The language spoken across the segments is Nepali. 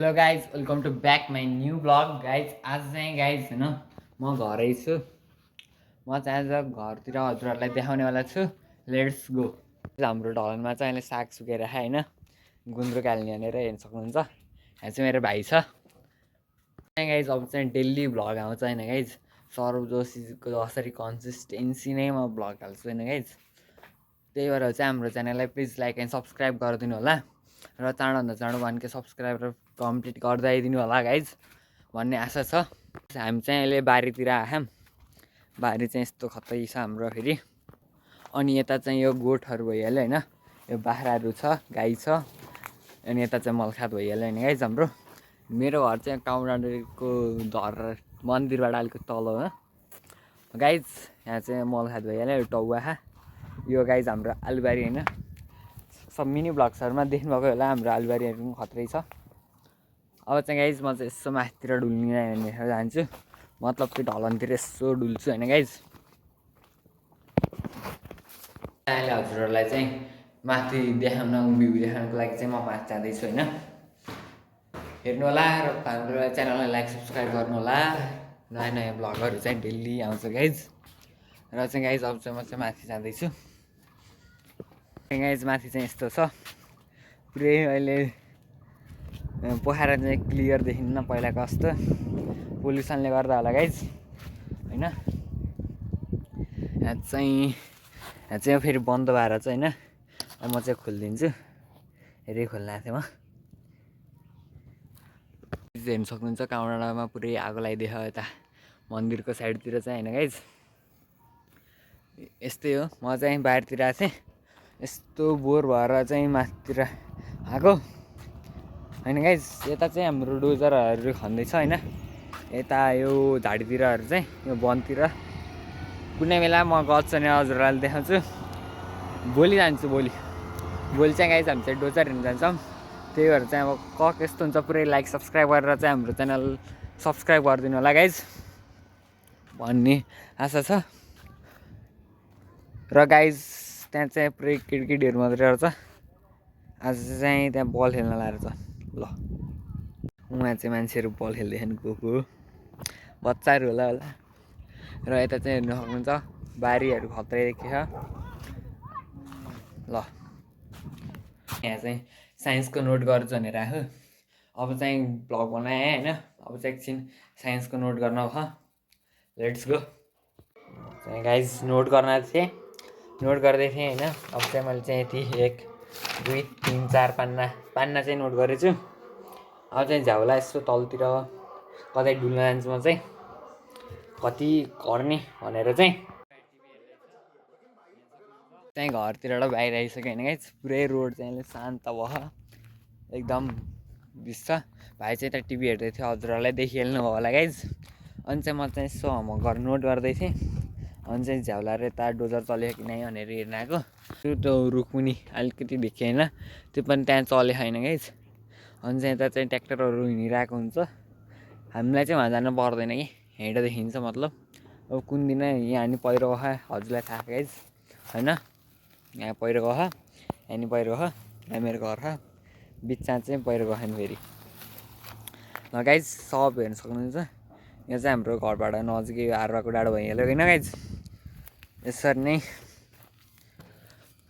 Hello guys welcome to back my new blog guys. आज चाहिँ गाइज होइन म घरै छु। म चाहिँ आज घरतिर हजुरहरूलाई देखाउनेवाला छु। Let's go. हाम्रो ढलनमा चाहिँ अहिले साग सुकेर होइन गुन्द्रुक हाल्ने भनेर हेर्न सक्नुहुन्छ। यहाँ चाहिँ मेरो भाइ छ गाइज। अब चाहिँ डेली भ्लग आउँछ होइन गाइज। सौरभ जोशीको जसरी कन्सिस्टेन्सी नै म भ्लग हाल्छु होइन गाइज। त्यही भएर चाहिँ हाम्रो च्यानललाई प्लिज लाइक एन्ड सब्सक्राइब गरिदिनु होला र चाँडोभन्दा चाँडो 1K सब्सक्राइबर कम्प्लिट गरिदिनु होला गाइज भन्ने आशा छ। हामी चाहिँ अहिले बारीतिर आयौँ। बारी चाहिँ यस्तो खतै छ हाम्रो फेरि। अनि यता चाहिँ यो गोठहरू भइहाल्यो होइन, यो बाख्राहरू छ, गाई छ। अनि यता चाहिँ मलखात भइहाल्यो होइन गाइज हाम्रो। मेरो घर चाहिँ काउडाँडीको धर मन्दिरबाट अलिकति तल हो गाइज। यहाँ चाहिँ मलखात भइहाल्यो, यो टौवा। यो गाइज हाम्रो आलुबारी होइन। सब मिनी ब्लग्सहरूमा देख्नुभएको होला हाम्रो आलुबारीहरू पनि खत्रै छ। अब चाहिँ गाइज म चाहिँ यसो माथितिर डुल्ने जान्छु, मतलब कि ढलनतिर यसो डुल्छु होइन गाइज। अहिले हजुरहरूलाई चाहिँ माथि देखाउन भ्यू देखाउनको लागि चाहिँ म माथि जाँदैछु होइन। हेर्नु होला र हाम्रो च्यानललाई लाइक सब्सक्राइब गर्नु होला। नयाँ नयाँ ब्लगहरू चाहिँ डेली आउँछ गाइज। र चाहिँ गाइज अब चाहिँ म चाहिँ माथि जाँदैछु। गाइज माथि चाहिँ यस्तो छ, पुरै अहिले पोखरा चाहिँ क्लियर देखिन्न पहिलाको जस्तो, पोल्युसनले गर्दा होला गाइज होइन। यहाँ चाहिँ फेरि बन्द भएर चाहिँ होइन म चाहिँ खोलिदिन्छु। हेरि खोल्न आएको थिएँ म। हेर्नु सक्नुहुन्छ काउडाँडामा पुरै आगो लगाइदियो यता मन्दिरको साइडतिर चाहिँ होइन गाइज। यस्तै हो। म चाहिँ बाहिरतिर आएको थिएँ, यस्तो बोर भएर चाहिँ माथितिर आएको होइन गाइज। यता चाहिँ हाम्रो डोजरहरू खन्दैछ होइन। यता यो झाडीतिरहरू चाहिँ यो वनतिर कुनै बेला म गर्छु भने हजुरहरूलाई देखाउँछु। भोलि जान्छु। भोलि चाहिँ गाइज हामी चाहिँ डोजर हेर्नु जान्छौँ। त्यही भएर चाहिँ अब कस्तो हुन्छ पुरै लाइक सब्सक्राइब गरेर चाहिँ हाम्रो च्यानल सब्सक्राइब गरिदिनु होला गाइज भन्ने आशा छ। र गाइज त्यहाँ चाहिँ पुरै केटीकेटीहरू मात्रै रहेछ। आज चाहिँ त्यहाँ बल खेल्न लाएर छ। ल उहाँ चाहिँ मान्छेहरू बल खेल्दैछन् गएको, बच्चाहरू होला। र यता चाहिँ हेर्नु सक्नुहुन्छ बारीहरू खत्रै देखिन्छ। ल यहाँ चाहिँ साइन्सको नोट गर्छु भनेर आएको। अब चाहिँ भ्लग बनाएँ होइन। अब चाहिँ एकछिन साइन्सको नोट गर्न भयो। Let's go. चाहिँ गाइज नोट गर्न थिएँ, नोट गर्दै थिएँ होइन। अब चाहिँ मैले चाहिँ यति 1 2 3 4 पान्ना चाहिँ नोट गरेछु। अब चाहिँ झ्याउला यसो तलतिर कतै डुल्न जान्छु म चाहिँ, कति गर्ने भनेर चाहिँ घरतिरबाट बाहिर आइसक्यो होइन गाइज। पुरै रोड चाहिँ अहिले शान्त भयो, एकदम बिस छ। भाइ चाहिँ यता टिभी हेर्दै थियो, हजुरहरूलाई देखिहाल्नु भयो होला गाइज। अनि चाहिँ म चाहिँ यसो होमवर्क नोट गर्दै थिएँ। अनि चाहिँ झ्याउला र यता डोजर चल्यो कि नै भनेर हेर्न आएको। त्यो रुखमुनि अलिकति देखेँ होइन, त्यो पनि त्यहाँ चल्यो होइन गाइज। अनि चाहिँ यता चाहिँ ट्र्याक्टरहरू हिँडिरहेको हुन्छ। हामीलाई चाहिँ वहाँ जानु पर्दैन कि हिँड्दा देखिन्छ। मतलब अब कुन दिन यहाँ नि पहिरो गयो हजुरलाई थाहा गाइज होइन। यहाँ पहिरो गयो, यहाँ नि पहिरो गयो, यहाँ मेरो घर छ, बिचमा चाहिँ पहिरो गयो नि फेरि। ल गाइज सब हेर्न सक्नुहुन्छ। यहाँ चाहिँ हाम्रो घरबाट नजिकै आरुवाको डाँडो भइहाल्यो होइन गाइज। यसरी नै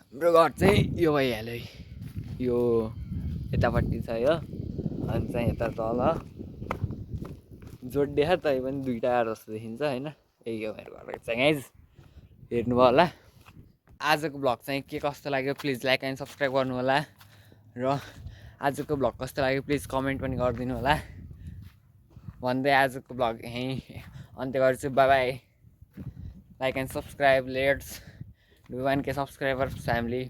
हाम्रो घर चाहिँ यो भइहाल्यो। यो यतापट्टि छ यो, अनि चाहिँ यता तल जोड्दै छ तै पनि दुईवटा जस्तो देखिन्छ होइन। यही हो मेरो घर चाहिँ गाइज, हेर्नुभयो होला। आजको भ्लग चाहिँ के कस्तो लाग्यो प्लिज लाइक एन्ड सब्सक्राइब गर्नु होला। र आजको भ्लग कस्तो लाग्यो प्लिज कमेन्ट पनि गरिदिनु होला भन्दै आजको भ्लग यहीँ अन्त्य गर्छु। By by. Like and subscribe. Let's do 1K subscriber family.